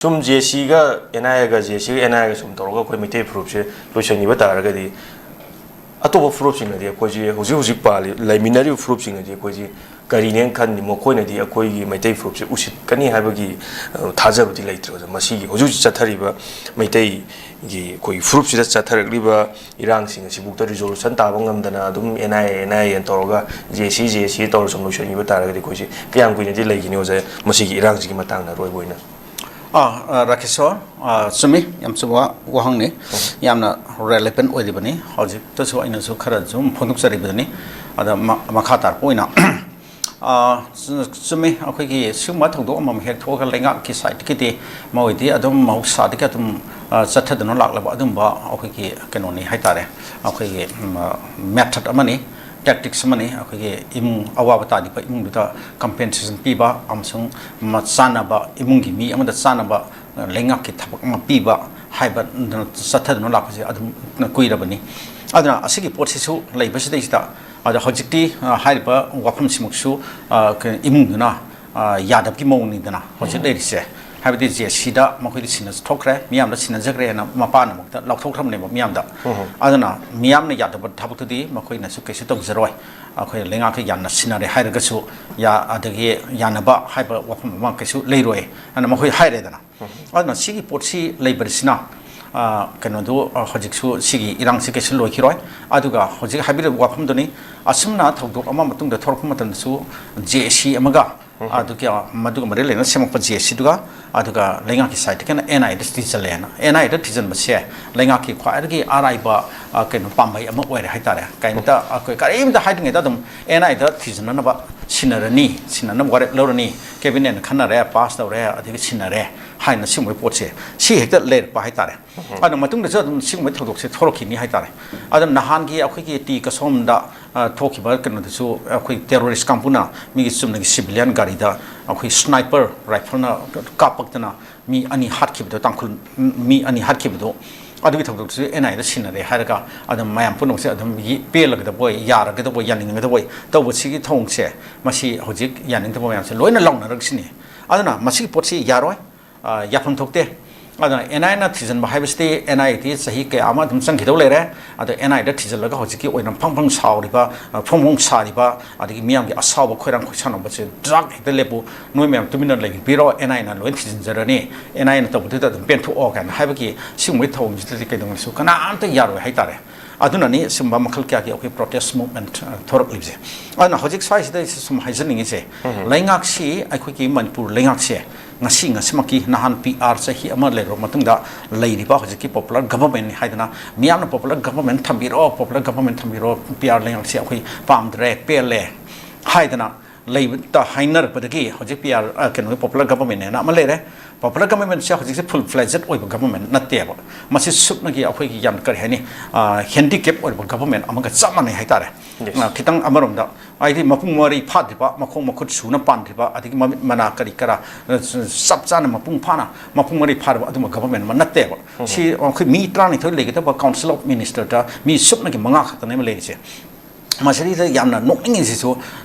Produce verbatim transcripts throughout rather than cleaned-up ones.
ꯁꯨꯝ ꯖꯦ ꯁꯤꯒ and I ꯑꯦꯒ, J ꯁꯤꯒ ꯑꯦꯟ ꯑꯥꯏ ꯑꯦꯒ ꯁꯨꯝ ꯇꯧꯔꯒ ꯑꯩꯈꯣꯏ ꯃꯩꯇꯩ ꯐꯨꯔꯨꯞꯁꯦ ꯂꯣꯏꯁꯤꯟꯈꯤꯕ ꯇꯥꯔꯒꯗꯤ, ꯑꯇꯣꯞꯄ ꯐꯨꯔꯨꯞꯁꯤꯡꯅꯗꯤ ꯑꯩꯈꯣꯏꯁꯤ ꯍꯧꯖꯤꯛ ꯍꯧꯖꯤꯛ ꯄꯥꯜꯂꯤ, ꯂꯩꯃꯤꯟꯅꯔꯤꯕ ꯐꯨꯔꯨꯞꯁꯤꯡꯅꯗꯤ ꯑꯩꯈꯣꯏꯁꯤ ꯀꯔꯤꯅꯦꯅ ꯈꯟꯅꯤ? ꯃꯈꯣꯏꯅꯗꯤ ꯑꯩꯈꯣꯏꯒꯤ ꯃꯩꯇꯩ ꯐꯨꯔꯨꯞꯁꯦ ꯎꯁꯤꯠꯀꯅꯤ ꯍꯥꯏꯕꯒꯤ, ꯑ, ꯊꯥꯖꯕꯗꯤ ꯂꯩꯇ꯭ꯔꯦ꯫ ꯑꯣꯖꯥ, ꯃꯁꯤꯒꯤ ꯍꯧꯖꯤꯛ ꯍꯧꯖꯤꯛ ꯆꯠꯊꯔꯤꯕ ꯃꯩꯇꯩꯒꯤ ꯑꯩꯈꯣꯏꯒꯤ ꯐꯨꯔꯨꯞꯁꯤꯗ ꯆꯠꯊꯔꯛꯂꯤꯕ ꯏꯔꯥꯡꯁꯤꯡ ꯑꯁꯤꯕꯨꯛꯇ ꯔꯤꯖꯣꯂꯨꯁꯟ ꯇꯥꯕ ꯉꯝꯗꯅ ꯑꯗꯨꯝ ꯑꯦꯟ ꯑꯥꯏ ꯑꯦ, ꯑꯦꯟ ꯑꯥꯏ ꯑꯦꯅ ꯇꯧꯔꯒ ꯖꯦ ꯁꯤ, ꯖꯦ ꯁꯤ ꯇꯧꯔ ꯁꯨꯝ ꯂꯣꯏꯁꯤꯟꯈꯤꯕ ꯇꯥꯔꯒꯗꯤ ꯑꯩꯈꯣꯏꯁꯤ ꯀꯌꯥꯝ ꯀꯨꯏꯅꯗꯤ ꯂꯩꯈꯤꯅꯤ ꯑꯣꯖꯥ, ꯃꯁꯤꯒꯤ ꯏꯔꯥꯡꯁꯤꯒꯤ ꯃꯇꯥꯡꯗ ꯑꯔꯣꯏꯕ ꯑꯣꯏꯅ? ꯑꯥ, ꯑꯥ, ꯔꯥꯀꯦꯁꯣꯔ, ꯑꯥ, ꯆꯨꯝꯃꯤ, ꯌꯥꯝ ꯆꯨꯝꯕ ꯋꯥꯍꯪꯅꯤ, ꯌꯥꯝꯅ ꯔꯦꯂꯦꯚꯦꯟ ꯑꯣꯏꯔꯤꯕꯅꯤ꯫ ꯍꯧꯖꯤꯛꯇꯁꯨ ꯑꯩꯅꯁꯨ ꯈꯔ ꯁꯨꯝ ꯐꯣꯡꯗꯣꯛꯆꯔꯤꯕꯅꯤ꯫ ꯑꯗ ꯃ-, ꯃꯈꯥ ꯇꯥꯔꯛꯄ ꯑꯣꯏꯅ, ꯑꯥ, ꯆꯨ-, ꯆꯨꯝꯃꯤ, ꯑꯩꯈꯣꯏꯒꯤ ꯁꯤꯒꯨꯝꯕ ꯊꯧꯗꯣꯛ ꯑꯃꯃꯝ ꯍꯦꯛ ꯊꯣꯛꯑꯒ ꯂꯩꯉꯥꯛꯀꯤ ꯁꯥꯏꯠꯇꯒꯤꯗꯤ ꯃꯣꯏꯗꯤ ꯑꯗꯨꯝ ꯃꯍꯧꯁꯥꯗꯒꯤ ꯑꯗꯨꯝ, ꯑꯥ, ꯆꯠꯊꯗꯨꯅ ꯂꯥꯛꯂꯕ ꯑꯗꯨꯝꯕ ꯑꯩꯈꯣꯏꯒꯤ ꯀꯩꯅꯣꯅꯤ ꯍꯥꯏꯇꯥꯔꯦ, ꯑꯩꯈꯣꯏꯒꯤ, ꯎꯝ, ꯑꯥ, ꯃꯦꯊꯠ ꯑꯃꯅꯤ, ꯇꯦꯛꯇꯤꯛꯁ ꯑꯃꯅꯤ꯫ ꯑꯩꯈꯣꯏꯒꯤ ꯏꯃꯨꯡ ꯑꯋꯥꯕ ꯇꯥꯔꯤꯕ ꯏꯃꯨꯡꯗꯨꯗ ꯀꯝꯄꯦꯟꯁꯦꯁꯟ ꯄꯤꯕ ꯑꯃꯁꯨꯡ ꯃ-, ꯆꯥꯟꯅꯕ, ꯏꯃꯨꯡꯒꯤ ꯃꯤ ꯑꯃꯗ ꯆꯥꯟꯅꯕ, ꯑ, ꯂꯩꯉꯥꯛꯀꯤ ꯊꯕꯛ ꯑꯃ ꯄꯤꯕ ꯍꯥꯏꯕ ꯆꯠꯊꯗꯨꯅ ꯂꯥꯛꯄꯁꯦ ꯑꯗꯨꯝ ꯀꯨꯏꯔꯕꯅꯤ꯫ ꯑꯗꯨꯅ ꯑꯁꯤꯒꯤ ꯄꯣꯠꯁꯤꯁꯨ ꯂꯩꯕꯁꯤꯗꯩꯁꯤꯗ, ꯑꯗ ꯍꯧꯖꯤꯛꯇꯤ, ꯑ, ꯍꯥꯏꯔꯤꯕ ꯋꯥꯐꯝꯁꯤꯃꯛꯁꯨ, ꯑ, ꯀ-, ꯏꯃꯨꯡꯗꯨꯅ, ꯑ, ꯌꯥꯗꯕꯒꯤ ꯃꯑꯣꯡꯅꯤꯗꯅ ꯍꯧꯖꯤꯛ ꯂꯩꯔꯤꯁꯦ꯫ ꯍꯥꯏꯕꯗꯤ ꯖꯦ ꯁꯤꯗ ꯃꯈꯣꯏꯗꯤ ꯁꯤꯟꯅ ꯊꯣꯛꯈ꯭ꯔꯦ, ꯃꯤꯌꯥꯝꯗ ꯁꯤꯟꯅꯖꯈ꯭ꯔꯦꯅ ꯃꯄꯥꯅꯃꯛꯇ ꯂꯥꯎꯊꯣꯛꯈ꯭ꯔꯕꯅꯦꯕ ꯃꯤꯌꯥꯝꯗ꯫ ꯑꯗꯨꯅ ꯃꯤꯌꯥꯝꯅ ꯌꯥꯗꯕ ꯊꯕꯛꯇꯨꯗꯤ ꯃꯈꯣꯏꯅꯁꯨ ꯀꯩꯁꯨ ꯇꯧꯖꯔꯣꯏ꯫ ꯑꯩꯈꯣꯏ ꯂꯩꯉꯥꯛꯀ ꯌꯥꯝꯅ ꯁꯤꯟꯅꯔꯦ ꯍꯥꯏꯔꯒꯁꯨ, ꯌꯥ-, ꯑꯗꯒꯤ ꯌꯥꯅꯕ ꯍꯥꯏꯕ ꯋꯥꯐꯝ ꯑꯃ ꯀꯩꯁꯨ ꯂꯩꯔꯣꯏ ꯍꯥꯏꯅ ꯃꯈꯣꯏ ꯍꯥꯏꯔꯦꯗꯅ꯫ ꯑꯗꯨꯅ ꯁꯤꯒꯤ ꯄꯣꯠꯁꯤ ꯂꯩꯕꯁꯤꯅ, ꯑ, ꯀꯩꯅꯣꯗꯨ, ꯑ, ꯍꯧꯖꯤꯛꯁꯨ ꯁꯤꯒꯤ ꯏꯔꯥꯡꯁꯤ ꯀꯩꯁꯨ ꯂꯣꯏꯈꯤꯔꯣꯏ꯫ ꯑꯗꯨꯒ ꯍꯧꯖꯤꯛ ꯍꯥꯏꯕꯤꯔꯤꯕ ꯋꯥꯐꯝꯗꯨꯅꯤ, ꯑꯁꯨꯝꯅ ꯊꯧꯗꯣꯛ ꯑꯃ ꯃꯇꯨꯡꯗ ꯊꯣꯔꯛꯄ ꯃꯇꯝꯗꯁꯨ ꯖꯦ ꯑꯦ ꯁꯤ ꯑꯃꯒ, ꯑꯗꯨꯒ ꯃꯗꯨꯒ ꯃꯔꯤ ꯂꯩꯅꯅ ꯁꯦꯝꯃꯛꯄ ꯖꯦ ꯑꯦ ꯁꯤꯗꯨꯒ, ꯑꯗꯨꯒ ꯂꯩꯉꯥꯛꯀꯤ ꯁꯥꯏꯠꯇꯒꯤꯅ ꯑꯦꯟ ꯑꯥꯏ ꯑꯦꯗ ꯊꯤꯖꯤꯜꯂꯦꯅ꯫ ꯑꯦꯟ ꯑꯥꯏ ꯑꯦꯗ ꯊꯤꯖꯤꯟꯕꯁꯦ ꯂꯩꯉꯥꯛꯀꯤ ꯈ꯭ꯋꯥꯏꯗꯒꯤ ꯑꯔꯥꯏꯕ, ꯑ, ꯀꯩꯅꯣ, ꯄꯥꯝꯕꯩ ꯑꯃ ꯑꯣꯏꯔꯦ ꯍꯥꯏꯇꯥꯔꯦ꯫ ꯀꯔꯤꯝꯇ, ꯑꯩꯈꯣꯏ ꯀꯔꯤꯝꯇ ꯍꯥꯏꯗ꯭ꯔꯤꯉꯩꯗ ꯑꯗꯨꯝ ꯑꯦꯟ ꯑꯥꯏ ꯑꯦꯗ ꯊꯤꯖꯤꯟꯅꯅꯕ ꯁꯤꯟꯅꯔꯅꯤ, ꯁꯤꯟꯅꯅꯕ ꯋꯥꯔꯦꯞ ꯂꯧꯔꯅꯤ, ꯀꯦꯕꯤꯅꯦꯠꯅ ꯈꯟꯅꯔꯦ, ꯄꯥꯁ ꯇꯧꯔꯦ, ꯑꯗꯒꯤ ꯁꯤꯟꯅꯔꯦ ꯍꯥꯏꯅ ꯁꯤꯒꯨꯝꯕꯒꯤ ꯄꯣꯠꯁꯦ ꯁꯤ ꯍꯦꯛꯇ ꯂꯩꯔꯛꯄ ꯍꯥꯏꯇꯥꯔꯦ꯫ ꯑꯗꯨꯅ ꯃꯇꯨꯡꯗꯁꯨ ꯑꯗꯨꯝ ꯁꯤꯒꯨꯝꯕ ꯊꯧꯗꯣꯛꯁꯦ ꯊꯣꯛꯂꯛꯈꯤꯅꯤ ꯍꯥꯏꯇꯥꯔꯦ꯫ ꯑꯗꯨꯅ ꯅꯍꯥꯟꯒꯤ ꯑꯩꯈꯣꯏꯒꯤ ꯇꯤ ꯀꯁꯣꯝꯗ, ꯑ, ꯊꯣꯛꯈꯤꯕ ꯀꯩꯅꯣꯗꯨꯁꯨ ꯑꯩꯈꯣꯏ ꯇꯦꯔꯣꯔꯤꯁ ꯀꯥꯡꯕꯨꯅ ꯃꯤꯒꯤ ꯆꯨꯝꯅꯒꯤ ꯁꯤꯚꯤꯂꯤꯌꯟ ꯒꯥꯔꯤꯗ ꯑꯩꯈꯣꯏ ꯁ꯭ꯅꯥꯏꯄꯔ ꯔꯥꯏꯐꯜꯅ ꯀꯥꯞꯄꯛꯇꯅ ꯃꯤ ꯑꯅꯤ ꯍꯥꯠꯈꯤꯕꯗꯣ, ꯇꯥꯡꯈꯨꯜ ꯃꯤ ꯑꯅꯤ ꯍꯥꯠꯈꯤꯕꯗꯣ, ꯑꯗꯨꯒꯤ ꯊꯧꯗꯣꯛꯇꯨꯁꯨ ꯑꯦꯟ ꯑꯥꯏ ꯑꯦꯗ ꯁꯤꯟꯅꯔꯦ ꯍꯥꯏꯔꯒ ꯑꯗꯨꯝ ꯃꯌꯥꯝ ꯄꯨꯝꯅꯃꯛꯁꯦ ꯑꯗꯨꯝ ꯌꯦ-, ꯄꯦꯜꯂꯒꯗꯕ ꯑꯣꯏ, ꯌꯥꯔꯒꯗꯕ ꯑꯣꯏ, ꯌꯥꯅꯤꯡꯒꯗꯕ ꯑꯣꯏ ꯇꯧꯕꯁꯤꯒꯤ ꯊꯧꯑꯣꯡꯁꯦ, ꯃꯁꯤ ꯍꯧꯖꯤꯛ ꯌꯥꯅꯤꯡꯗꯕ ꯃꯌꯥꯝꯁꯦ ꯂꯣꯏꯅ ꯂꯥꯎꯅꯔꯛꯁꯤꯅꯤ꯫ ꯑꯗꯨꯅ ꯃꯁꯤꯒꯤ ꯄꯣꯠꯁꯤ ꯌꯥꯔꯣꯏ꯫ ꯌꯥꯐꯝ ꯊꯣꯛꯇꯦ꯫ ꯑꯗꯨꯅ ꯑꯦꯟ ꯑꯥꯏ ꯑꯦꯅ ꯊꯤꯖꯤꯟꯕ ꯍꯥꯏꯕꯁꯤꯗꯤ ꯑꯦꯟ ꯑꯥꯏ ꯑꯦꯗꯤ ꯆꯍꯤ ꯀꯌꯥ ꯑꯃ ꯑꯗꯨꯝ ꯆꯪꯈꯤꯗꯧ ꯂꯩꯔꯦ꯫ ꯑꯗꯣ ꯑꯦꯟ ꯑꯥꯏ ꯑꯦꯗ ꯊꯤꯖꯤꯜꯂꯒ ꯍꯧꯖꯤꯛꯀꯤ ꯑꯣꯏꯅ ꯐꯪ ꯐꯪ ꯁꯥꯎꯔꯤꯕ, ꯐꯣꯡ ꯐꯣꯡ ꯁꯥꯔꯤꯕ, ꯑꯗꯒꯤ ꯃꯤꯌꯥꯝꯒꯤ ꯑꯁꯥꯎꯕ ꯈꯣꯏꯔꯥꯡ ꯈꯣꯏꯁꯥꯎꯅꯕꯁꯦ ꯗ꯭ꯔꯛ ꯍꯦꯛꯇ ꯂꯦꯞꯄꯨ, ꯅꯣꯏ ꯃꯌꯥꯝ ꯇꯨꯃꯤꯟꯅ ꯂꯩꯕꯤꯔꯣ, ꯑꯦꯟ ꯑꯥꯏ ꯑꯦꯅ ꯂꯣꯏꯅ ꯊꯤꯖꯤꯟꯖꯔꯅꯤ, ꯑꯦꯟ ꯑꯥꯏ ꯑꯦꯅ ꯇꯧꯕꯗꯨꯗ ꯑꯗꯨꯝ ꯄꯦꯟꯊꯣꯛꯑꯣ ꯀꯥꯏꯅ ꯍꯥꯏꯕꯒꯤ ꯁꯤꯒꯨꯝꯕꯒꯤ ꯊꯧꯑꯣꯡꯁꯤꯗꯗꯤ ꯀꯩꯗꯧꯅꯁꯨ ꯀꯅꯥꯝꯇ ꯌꯥꯔꯣꯏ ꯍꯥꯏꯇꯥꯔꯦ꯫ ꯑꯗꯨꯅꯅꯤ ꯁꯤꯒꯨꯝꯕ ꯃꯈꯜ ꯀꯌꯥꯒꯤ ꯑꯩꯈꯣꯏ protest movement ꯊꯣꯔꯛꯂꯤꯕꯁꯦ꯫ ꯑꯗꯨꯅ ꯍꯧꯖꯤꯛ ꯁ꯭ꯋꯥꯏꯁꯤꯗ ꯑꯩꯁꯦ ꯁꯨꯝ ꯍꯥꯏꯖꯅꯤꯡꯉꯤꯁꯦ, ꯂꯩꯉꯥꯛꯁꯤ, ꯑꯩꯈꯣꯏꯒꯤ ꯃꯅꯤꯄꯨꯔ ꯂꯩꯉꯥꯛꯁꯦ ꯉꯁꯤ ꯉꯁꯤꯃꯛꯀꯤ ꯅꯍꯥꯟ ꯄꯤ ꯑꯥꯔ ꯆꯍꯤ ꯑꯃ ꯂꯩꯔꯕ ꯃꯇꯨꯡꯗ ꯂꯩꯔꯤꯕ ꯍꯧꯖꯤꯛꯀꯤ popular government ꯅꯤ ꯍꯥꯏꯗꯅ ꯃꯤꯌꯥꯝꯅ popular government ꯊꯝꯕꯤꯔꯣ, popular government ꯊꯝꯕꯤꯔꯣ, ꯄꯤ ꯑꯥꯔ ꯂꯩꯉꯥꯛꯁꯦ ꯑꯩꯈꯣꯏ ꯄꯥꯝꯗ꯭ꯔꯦ, ꯄꯦꯜꯂꯦ ꯍꯥꯏꯗꯅ ꯂꯩꯕ ꯍꯥꯏꯅꯔꯛꯄꯗꯒꯤ ꯍꯧꯖꯤꯛ ꯄꯤ ꯑꯥꯔ, ꯀꯩꯅꯣꯒꯤ popular government ꯍꯥꯏꯅ ꯑꯃ ꯂꯩꯔꯦ꯫ Popular government ꯁꯦ ꯍꯧꯖꯤꯛꯁꯦ full fledged ꯑꯣꯏꯕ government ꯅꯠꯇꯦꯕ꯫ ꯃꯁꯤ ꯁꯨꯞꯅꯒꯤ ꯑꯩꯈꯣꯏꯒꯤ ꯌꯥꯝ, ꯀꯔꯤ ꯍꯥꯏꯅꯤ, handicap ꯑꯣꯏꯔꯕ government ꯑꯃꯒ ꯆꯞ ꯃꯥꯟꯅꯩ ꯍꯥꯏꯇꯥꯔꯦ꯫ ꯈꯤꯇꯪ ꯑꯃꯔꯣꯝꯗ ꯍꯥꯏꯗꯤ ꯃꯄꯨꯡ ꯃꯔꯩ ꯐꯥꯗ꯭ꯔꯤꯕ, ꯃꯈꯣꯡ ꯃꯈꯨꯠ ꯁꯨꯅ ꯄꯥꯟꯗ꯭ꯔꯤꯕ, ꯑꯗꯒꯤ ꯃꯃꯤꯠ ꯃꯅꯥ ꯀꯔꯤ ꯀꯔꯥ ꯆꯞ ꯆꯥꯅ ꯃꯄꯨꯡ ꯐꯥꯅ ꯃꯄꯨꯡ ꯃꯔꯩ ꯐꯥꯔꯕ ꯑꯗꯨꯝꯕ government ꯑꯃ ꯅꯠꯇꯦꯕ꯫ ꯁꯤ ꯑꯩꯈꯣꯏ ꯃꯤ ꯇꯔꯥꯅꯤꯊꯣꯏ ꯂꯩꯒꯗꯕ council of minister ꯗ ꯃꯤ ꯁꯨꯞꯅꯒꯤ ꯃꯉꯥ ꯈꯛꯇꯅꯦꯕ ꯂꯩꯔꯤꯁꯦ꯫ ꯃꯁꯤꯗꯩꯗ ꯌꯥꯝꯅ ꯅꯣꯛꯅꯤꯡꯉꯤꯁꯤꯁꯨ,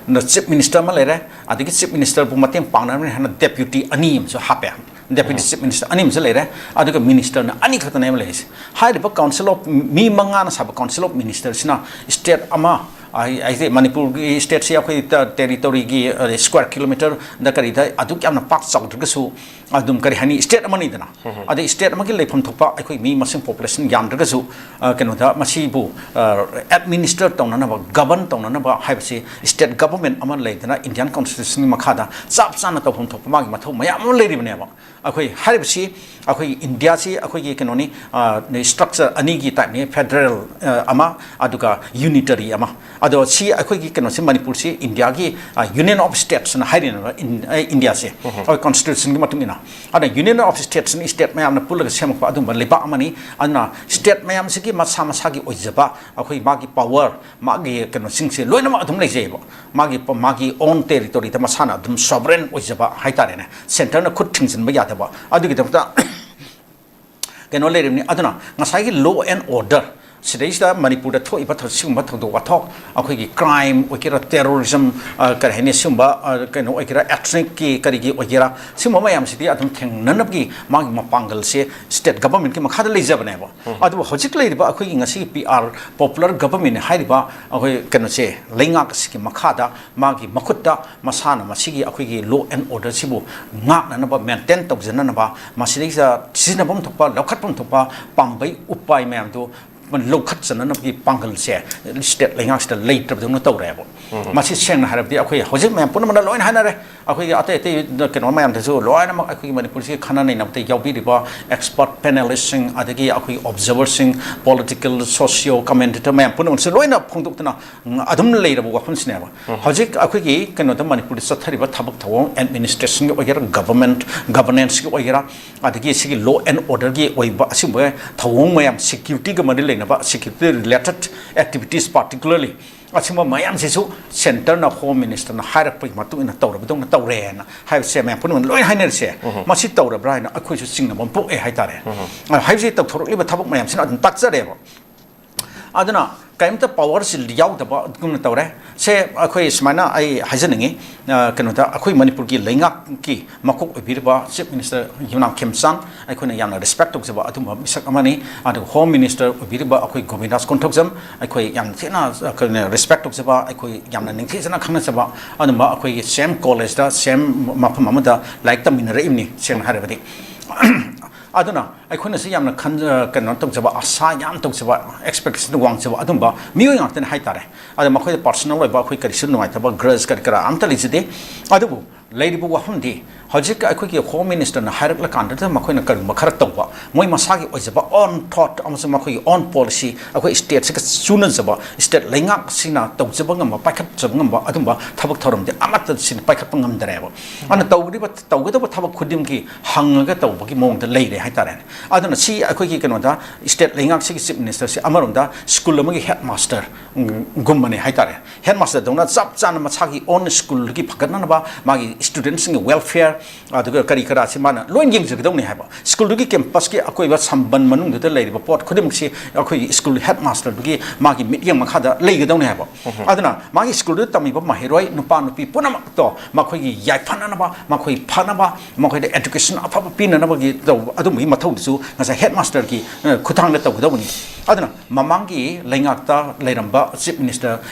chief minister ꯑꯃ ꯂꯩꯔꯦ, ꯑꯗꯒꯤ chief minister ꯕꯨ ꯃꯇꯦꯡ ꯄꯥꯡꯅꯕꯅꯤ ꯍꯥꯏꯅ deputy ꯑꯅꯤ ꯑꯃꯁꯨ ꯍꯥꯞꯄꯦ꯫ Deputy chief minister ꯑꯅꯤ ꯑꯃꯁꯨ ꯂꯩꯔꯦ, ꯑꯗꯨꯒ minister ꯅ ꯑꯅꯤ ꯈꯛꯇꯅꯦꯕ ꯂꯩꯔꯤꯁꯦ꯫ ꯍꯥꯏꯔꯤꯕ council of, ꯃꯤ ꯃꯉꯥꯅ ꯁꯥꯕ council of minister ꯁꯤꯅ state ꯑꯃ, ꯑꯩ, ꯑꯩꯁꯦ ꯃꯅꯤꯄꯨꯔꯒꯤ state ꯁꯤ ꯑꯩꯈꯣꯏ ꯇ-, territory ꯒꯤ, ꯑ, square kilometer ꯗ ꯀꯔꯤꯗ ꯑꯗꯨꯛ ꯌꯥꯝꯅ ꯄꯥꯛ ꯆꯥꯎꯗ꯭ꯔꯒꯁꯨ, ꯑꯗꯨꯝ, ꯀꯔꯤ ꯍꯥꯏꯅꯤ, state ꯑꯃꯅꯤꯗꯅ꯫ ꯑꯗꯩ state ꯑꯃꯒꯤ ꯂꯩꯐꯝ ꯊꯣꯛꯄ ꯑꯩꯈꯣꯏ ꯃꯤ ꯃꯁꯤꯡ, population ꯌꯥꯝꯗ꯭ꯔꯒꯁꯨ, ꯑ, ꯀꯩꯅꯣꯗ ꯃꯁꯤꯕꯨ, ꯑ, administer ꯇꯧꯅꯅꯕ, govern ꯇꯧꯅꯅꯕ ꯍꯥꯏꯕꯁꯤ state government ꯑꯃ ꯂꯩꯗꯅ Indian constitution ꯒꯤ ꯃꯈꯥꯗ ꯆꯞ ꯆꯥꯅ ꯇꯧꯐꯝ ꯊꯣꯛꯄ ꯃꯥꯒꯤ ꯃꯊꯧ ꯃꯌꯥꯝ ꯑꯃ ꯂꯩꯔꯤꯕꯅꯦꯕ꯫ ꯑꯩꯈꯣꯏ ꯍꯥꯏꯔꯤꯕꯁꯤ ꯑꯩꯈꯣꯏꯒꯤ ꯏꯟꯗꯤꯌꯥꯁꯤ ꯑꯩꯈꯣꯏꯒꯤ ꯀꯩꯅꯣꯅꯤ, ꯑ, structure ꯑꯅꯤꯒꯤ type ꯅꯤ, federal, ꯑ, ꯑꯃ, ꯑꯗꯨꯒ unitary ꯑꯃ꯫ ꯑꯗꯣ ꯁꯤ ꯑꯩꯈꯣꯏꯒꯤ ꯀꯩꯅꯣꯁꯤ, ꯃꯅꯤꯄꯨꯔꯁꯤ ꯏꯟꯗꯤꯌꯥꯒꯤ, ꯑ, union of states ꯅ ꯍꯥꯏꯔꯤꯅꯦꯕ, ꯏꯟ-, ꯑ, ꯏꯟꯗꯤꯌꯥꯁꯦ, ꯑꯩꯈꯣꯏ constitution ꯒꯤ ꯃꯇꯨꯡ ꯏꯟꯅ꯫ ꯑꯗ union of states ꯅ state ꯃꯌꯥꯝꯅ ꯄꯨꯜꯂꯒ ꯁꯦꯝꯃꯛꯄ ꯑꯗꯨꯝꯕ ꯂꯩꯕꯥꯛ ꯑꯃꯅꯤ꯫ ꯑꯗꯨꯅ state ꯃꯌꯥꯝꯁꯤꯒꯤ ꯃꯁꯥ ꯃꯁꯥꯒꯤ ꯑꯣꯏꯖꯕ ꯑꯩꯈꯣꯏ ꯃꯥꯒꯤ power, ꯃꯥꯒꯤ ꯀꯩꯅꯣꯁꯤꯡꯁꯦ ꯂꯣꯏꯅꯃꯛ ꯑꯗꯨꯝ ꯂꯩꯖꯩꯑꯕ꯫ ꯃꯥꯒꯤ, ꯃꯥꯒꯤ own territory ꯗ ꯃꯁꯥꯅ ꯑꯗꯨꯝ sovereign ꯑꯣꯏꯖꯕ ꯍꯥꯏꯇꯥꯔꯦꯅꯦ, centre ꯅ ꯈꯨꯠ ꯊꯤꯡꯖꯤꯟꯕ ꯌꯥꯗꯕ꯫ ꯑꯗꯨꯒꯤꯗꯃꯛꯇ ꯀꯩꯅꯣ ꯂꯩꯔꯤꯕꯅꯤ꯫ ꯑꯗꯨꯅ ꯉꯁꯥꯏꯒꯤ law and order, ꯁꯤꯗꯩꯁꯤꯗ ꯃꯅꯤꯄꯨꯔꯗ ꯊꯣꯛꯏꯕ ꯊꯧ-, ꯁꯤꯒꯨꯝꯕ ꯊꯧꯗꯣꯛ ꯋꯥꯊꯣꯛ, ꯑꯩꯈꯣꯏꯒꯤ ꯀ꯭ꯔꯥꯏꯝ ꯑꯣꯏꯒꯦꯔꯥ, ꯇꯦꯔꯣꯔꯤꯖꯝ, ꯑ, ꯀꯔꯤ ꯍꯥꯏꯅꯤ, ꯁꯤꯒꯨꯝꯕ, ꯑ, ꯀꯩꯅꯣ ꯑꯣꯏꯒꯦꯔꯥ, ꯑꯦꯊꯅꯤꯛꯀꯤ ꯀꯔꯤꯒꯤ ꯑꯣꯏꯒꯦꯔꯥ, ꯁꯤꯒꯨꯝꯕ ꯃꯌꯥꯝꯁꯤꯗꯤ ꯑꯗꯨꯝ ꯊꯦꯡꯅꯅꯕꯒꯤ ꯃꯥꯒꯤ ꯃꯄꯥꯡꯒꯜꯁꯦ ꯁ꯭ꯇꯦꯠ ꯒꯚꯔꯟꯃꯦꯟꯠꯀꯤ ꯃꯈꯥꯗ ꯂꯩꯖꯕꯅꯦꯕ꯫ ꯑꯗꯨꯕꯨ ꯍꯧꯖꯤꯛ ꯂꯩꯔꯤꯕ ꯑꯩꯈꯣꯏꯒꯤ ꯉꯁꯤꯒꯤ ꯄꯤ ꯑꯥꯔ, ꯄꯣꯄꯨꯂꯔ ꯒꯚꯔꯟꯃꯦꯟꯠ ꯍꯥꯏꯔꯤꯕ ꯑꯩꯈꯣꯏ ꯀꯩꯅꯣꯁꯦ, ꯂꯩꯉꯥꯛ ꯑꯁꯤꯒꯤ ꯃꯈꯥꯗ ꯃꯥꯒꯤ ꯃꯈꯨꯠꯇ ꯃꯁꯥꯅ ꯃꯁꯤꯒꯤ ꯑꯩꯈꯣꯏꯒꯤ ꯂꯣ ꯑꯦꯟ ꯑꯣꯔꯗꯔꯁꯤꯕꯨ ꯉꯥꯛꯅꯅꯕ, ꯃꯦꯟꯇꯦꯟ ꯇꯧꯖꯅꯅꯕ, ꯃꯁꯤꯗꯩꯁꯤꯗ ꯁꯤꯖꯤꯟꯅꯐꯝ ꯊꯣꯛꯄ, ꯂꯧꯈꯠꯐꯝ ꯊꯣꯛꯄ ꯄꯥꯝꯕꯩ, ꯎꯄꯥꯏ ꯃꯌꯥꯝꯗꯨ ꯂꯧꯈꯠꯆꯅꯅꯕꯒꯤ ꯄꯥꯡꯒꯜꯁꯦ ꯁ꯭ꯇꯦꯠ ꯂꯩꯉꯥꯛꯁꯤꯗ ꯂꯩꯇ꯭ꯔꯕꯗꯧꯅ ꯇꯧꯔꯦꯕ꯫ ꯃꯁꯤ ꯁꯦꯡꯅ ꯍꯥꯏꯔꯕꯗꯤ ꯑꯩꯈꯣꯏ ꯍꯧꯖꯤꯛ ꯃꯌꯥꯝ ꯄꯨꯝꯅꯃꯛꯅ ꯂꯣꯏꯅ ꯍꯥꯏꯅꯔꯦ, ꯑꯩꯈꯣꯏꯒꯤ ꯑꯇꯩ ꯑꯇꯩ ꯀꯩꯅꯣ ꯃꯌꯥꯝꯗꯁꯨ ꯂꯣꯏꯅꯃꯛ ꯑꯩꯈꯣꯏꯒꯤ ꯃꯅꯤꯄꯨꯔꯁꯤꯒꯤ ꯈꯟꯅ ꯅꯩꯅꯕꯗ ꯌꯥꯎꯕꯤꯔꯤꯕ ꯑꯦꯛꯁꯄꯔꯠ ꯄꯦꯅꯦꯂꯤꯁꯁꯤꯡ, ꯑꯗꯒꯤ ꯑꯩꯈꯣꯏꯒꯤ ꯑꯣꯕꯖꯔꯕꯔꯁꯤꯡ, ꯄꯣꯂꯤꯇꯤꯀꯦꯜ, ꯁꯣꯁꯤꯌꯣ ꯀꯃꯦꯟꯇꯦꯇꯔ ꯃꯌꯥꯝ ꯄꯨꯝꯅꯃꯛꯁꯦ ꯂꯣꯏꯅ ꯐꯣꯡꯗꯣꯛꯇꯅ, ꯎꯝ, ꯑꯗꯨꯝ ꯂꯩꯔꯕ ꯋꯥꯐꯝꯁꯤꯅꯦꯕ꯫ ꯍꯧꯖꯤꯛ ꯑꯩꯈꯣꯏꯒꯤ ꯀꯩꯅꯣꯗ ꯃꯅꯤꯄꯨꯔꯗ ꯆꯠꯊꯔꯤꯕ ꯊꯕꯛ ꯊꯧꯑꯣꯡ, ꯑꯦꯗꯃꯤꯅꯤꯁꯇ꯭ꯔꯦꯁꯟꯒꯤ ꯑꯣꯏꯒꯦꯔꯥ, ꯒꯚꯔꯟꯃꯦꯟꯠ ꯒꯚꯔꯅꯦꯟꯁꯀꯤ ꯑꯣꯏꯒꯦꯔꯥ, ꯑꯗꯒꯤ ꯁꯤꯒꯤ ꯂꯣ ꯑꯦꯟ ꯑꯣꯔꯗꯔꯒꯤ ꯑꯣꯏꯕ ꯑꯁꯤꯒꯨꯝꯕ ꯊꯧꯑꯣꯡ ꯃꯌꯥꯝ, ꯁꯦꯀ꯭ꯌꯨꯔꯤꯇꯤꯒ ꯃꯔꯤ ꯂꯩꯅꯕ, ꯁꯦꯀ꯭ꯌꯨꯔꯤꯇꯤ ꯔꯤꯂꯦꯇꯦꯗ ꯑꯦꯛꯇꯤꯚꯤꯇꯤꯁ ꯄꯥꯔꯇꯤꯀꯨꯂꯔꯂꯤ, ꯑꯁꯤꯒꯨꯝꯕ ꯃꯌꯥꯝꯁꯤꯁꯨ ꯁꯦꯟꯇꯔꯅ, ꯍꯣꯝ ꯃꯤꯅꯤꯁꯇꯔꯅ ꯍꯥꯏꯔꯛꯄꯒꯤ ꯃꯇꯨꯡ ꯏꯟꯅ ꯇꯧꯔꯕꯗꯧꯅ ꯇꯧꯔꯦꯅ ꯍꯥꯏꯕꯁꯦ ꯃꯌꯥꯝ ꯄꯨꯝꯅꯃꯛ ꯂꯣꯏ ꯍꯥꯏꯅꯔꯤꯁꯦ꯫ ꯃꯁꯤ ꯇꯧꯔꯕ꯭ꯔꯥ ꯍꯥꯏꯅ ꯑꯩꯈꯣꯏꯁꯨ ꯆꯤꯡꯅꯕ ꯑꯃ ꯄꯣꯛꯑꯦ ꯍꯥꯏꯇꯥꯔꯦ꯫ ꯑ, ꯍꯥꯏꯕꯁꯤ ꯇꯧꯊꯣꯔꯛꯂꯤꯕ ꯊꯕꯛ ꯃꯌꯥꯝꯁꯤꯅ ꯑꯗꯨꯝ ꯇꯥꯛꯆꯔꯦꯕ꯫ ꯑꯗꯨꯅ ꯀꯔꯤꯝꯇ ꯄꯋꯥꯔꯁꯤ ꯌꯥꯎꯗꯕ ꯑꯗꯨꯒꯨꯝꯅ ꯇꯧꯔꯦ꯫ ꯁꯦ, ꯑꯩꯈꯣꯏ ꯁꯨꯃꯥꯏꯅ ꯑꯩ ꯍꯥꯏꯖꯅꯤꯡꯉꯤ, ꯑ, ꯀꯩꯅꯣꯗ ꯑꯩꯈꯣꯏ ꯃꯅꯤꯄꯨꯔꯒꯤ ꯂꯩꯉꯥꯛꯀꯤ ꯃꯀꯣꯛ ꯑꯣꯏꯕꯤꯔꯤꯕ ꯆꯤꯐ ꯃꯤꯅꯤꯁꯇꯔ ꯌꯨꯝꯅꯥꯝ ꯈꯦꯝꯆꯥꯟ, ꯑꯩꯈꯣꯏꯅ ꯌꯥꯝꯅ ꯔꯦꯁꯄꯦꯛ ꯇꯧꯖꯕ ꯑꯗꯨꯝꯕ ꯃꯤꯁꯛ ꯑꯃꯅꯤ꯫ ꯑꯗꯨꯒ ꯍꯣꯝ ꯃꯤꯅꯤꯁꯇꯔ ꯑꯣꯏꯕꯤꯔꯤꯕ ꯑꯩꯈꯣꯏ ꯒꯣꯕꯤꯟꯗꯥꯁ ꯀꯣꯟꯊꯧꯖꯝ, ꯑꯩꯈꯣꯏ ꯌꯥꯝ ꯊꯤꯅ, ꯑ, ꯀꯩꯅꯣ, ꯔꯦꯁꯄꯦꯛ ꯇꯧꯖꯕ, ꯑꯩꯈꯣꯏ ꯌꯥꯝꯅ ꯅꯤꯡꯊꯤꯖꯅ ꯈꯪꯅꯖꯕ, ꯑꯗꯨꯝꯕ ꯑꯩꯈꯣꯏꯒꯤ ꯁꯦꯝ ꯀꯣꯂꯦꯖꯇ, ꯁꯦꯝ ꯃꯐꯝ ꯑꯃꯗ ꯂꯥꯏꯔꯤꯛ ꯇꯝꯃꯤꯟꯅꯔꯛꯏꯕꯅꯤ, ꯁꯦꯡꯅ ꯍꯥꯏꯔꯕꯗꯤ꯫ ꯑꯗꯨꯅ ꯑꯩꯈꯣꯏꯅꯁꯨ ꯌꯥꯝꯅ ꯈꯟꯖ-, ꯀꯩꯅꯣ ꯇꯧꯖꯕ, ꯑꯁꯥ ꯌꯥꯝ ꯇꯧꯖꯕ, ꯑꯦꯛꯁꯄꯦꯛꯇꯦꯁꯟ ꯋꯥꯡꯖꯕ ꯑꯗꯨꯝꯕ ꯃꯤꯑꯣꯏ ꯉꯥꯛꯇꯅꯤ ꯍꯥꯏꯇꯥꯔꯦ꯫ ꯑꯗ ꯃꯈꯣꯏꯗ ꯄꯥꯔꯁꯣꯅꯦꯜ ꯑꯣꯏꯕ ꯑꯩꯈꯣꯏ ꯀꯔꯤꯁꯨ ꯅꯨꯡꯉꯥꯏꯇꯕ, ꯒ꯭ꯔꯖ ꯀꯔꯤ ꯀꯔꯥ ꯑꯝꯇ ꯂꯩꯖꯗꯦ꯫ ꯑꯗꯨꯕꯨ ꯂꯩꯔꯤꯕ ꯋꯥꯐꯝꯗꯤ, ꯍꯧꯖꯤꯛ ꯑꯩꯈꯣꯏꯒꯤ ꯍꯣꯝ ꯃꯤꯅꯤꯁꯇꯔꯅ ꯍꯥꯏꯔꯛꯂꯀꯥꯟꯗꯗ ꯃꯈꯣꯏꯅ ꯀꯔꯤꯒꯨꯝꯕ ꯈꯔ ꯇꯧꯕ, ꯃꯣꯏ ꯃꯁꯥꯒꯤ ꯑꯣꯏꯖꯕ ꯑꯣꯟ ꯊꯣꯠ ꯑꯃꯁꯨꯡ ꯃꯈꯣꯏꯒꯤ ꯑꯣꯟ ꯄꯣꯂꯤꯁꯤ, ꯑꯩꯈꯣꯏ ꯁ꯭ꯇꯦꯠꯁꯤꯒ ꯆꯨꯅꯖꯕ, ꯁ꯭ꯇꯦꯠ ꯂꯩꯉꯥꯛꯁꯤꯅ ꯇꯧꯖꯕ ꯉꯝꯕ, ꯄꯥꯏꯈꯠꯆꯕ ꯉꯝꯕ ꯑꯗꯨꯝꯕ ꯊꯕꯛ ꯊꯧꯔꯝꯗꯤ ꯑꯃꯠꯇ ꯁꯤꯅ ꯄꯥꯏꯈꯠꯄ ꯉꯝꯗꯔꯦꯕ꯫ ꯑꯗꯨꯅ ꯇꯧꯔꯤꯕ, ꯇꯧꯒꯗꯕ ꯊꯕꯛ ꯈꯨꯗꯤꯡꯒꯤ ꯍꯪꯉꯒ ꯇꯧꯕꯒꯤ ꯃꯑꯣꯡꯗ ꯂꯩꯔꯦ ꯍꯥꯏꯇꯥꯔꯦꯅꯦ꯫ ꯑꯗꯨꯅ ꯁꯤ ꯑꯩꯈꯣꯏꯒꯤ ꯀꯩꯅꯣꯗ, ꯁ꯭ꯇꯦꯠ ꯂꯩꯉꯥꯛꯁꯤꯒꯤ ꯆꯤꯐ ꯃꯤꯅꯤꯁꯇꯔꯁꯤ ꯑꯃꯔꯣꯝꯗ ꯁ꯭ꯀꯨꯜ ꯑꯃꯒꯤ ꯍꯦꯗ ꯃꯥꯁꯇꯔ, ꯎꯝ, ꯒꯨꯝꯕꯅꯦ ꯍꯥꯏꯇꯥꯔꯦ꯫ ꯍꯦꯗ ꯃꯥꯁꯇꯔꯗꯧꯅ ꯆꯞ ꯆꯥꯅ ꯃꯁꯥꯒꯤ ꯑꯣꯟ ꯁ꯭ꯀꯨꯜꯒꯤ ꯐꯒꯠꯅꯅꯕ, ꯃꯥꯒꯤ ꯁ꯭ꯇꯨꯗꯦꯟꯠꯁꯤꯡꯒꯤ ꯋꯦꯜꯐꯤꯌꯔ, ꯑꯗꯨꯒ ꯀꯔꯤ ꯀꯔꯥꯁꯤ ꯃꯥꯅ ꯂꯣꯏ ꯌꯦꯡꯖꯒꯗꯧꯅꯤ ꯍꯥꯏꯕ꯫ ꯁ꯭ꯀꯨꯜꯗꯨꯒꯤ ꯀꯦꯝꯄꯁꯀꯤ ꯑꯀꯣꯏꯕ ꯁꯝꯕꯟ ꯃꯅꯨꯡꯗꯨꯗ ꯂꯩꯔꯤꯕ ꯄꯣꯠ ꯈꯨꯗꯤꯡꯃꯛꯁꯤ ꯑꯩꯈꯣꯏꯒꯤ ꯁ꯭ꯀꯨꯜ ꯍꯦꯗ ꯃꯥꯁꯇꯔꯗꯨꯒꯤ ꯃꯥꯒꯤ ꯃꯤꯠꯌꯦꯡ ꯃꯈꯥꯗ ꯂꯩꯒꯗꯧꯅꯤ ꯍꯥꯏꯕ꯫ ꯑꯗꯨꯅ ꯃꯥꯒꯤ ꯁ꯭ꯀꯨꯜꯗꯨꯗ ꯇꯝꯃꯤꯕ ꯃꯍꯩꯔꯣꯏ ꯅꯨꯄꯥ ꯅꯨꯄꯤ ꯄꯨꯝꯅꯃꯛꯇꯣ ꯃꯈꯣꯏꯒꯤ ꯌꯥꯏꯐꯅꯅꯕ, ꯃꯈꯣꯏ ꯐꯅꯕ, ꯃꯈꯣꯏꯗ ꯑꯦꯗꯨꯀꯦꯁꯟ ꯑꯐꯕ ꯄꯤꯅꯅꯕꯒꯤ ꯇꯧꯕ ꯑꯗꯨꯝꯕꯒꯤ ꯃꯊꯧꯗꯨꯁꯨ ꯉꯁꯥꯏ ꯍꯦꯗ ꯃꯥꯁꯇꯔꯒꯤ, ꯑ, ꯈꯨꯠꯊꯥꯡꯗ ꯇꯧꯒꯗꯧꯕꯅꯤ꯫ ꯑꯗꯨꯅ ꯃꯃꯥꯡꯒꯤ ꯂꯩꯉꯥꯛꯇ ꯂꯩꯔꯝꯕ ꯆꯤꯐ ꯃꯤꯅꯤꯁꯇꯔ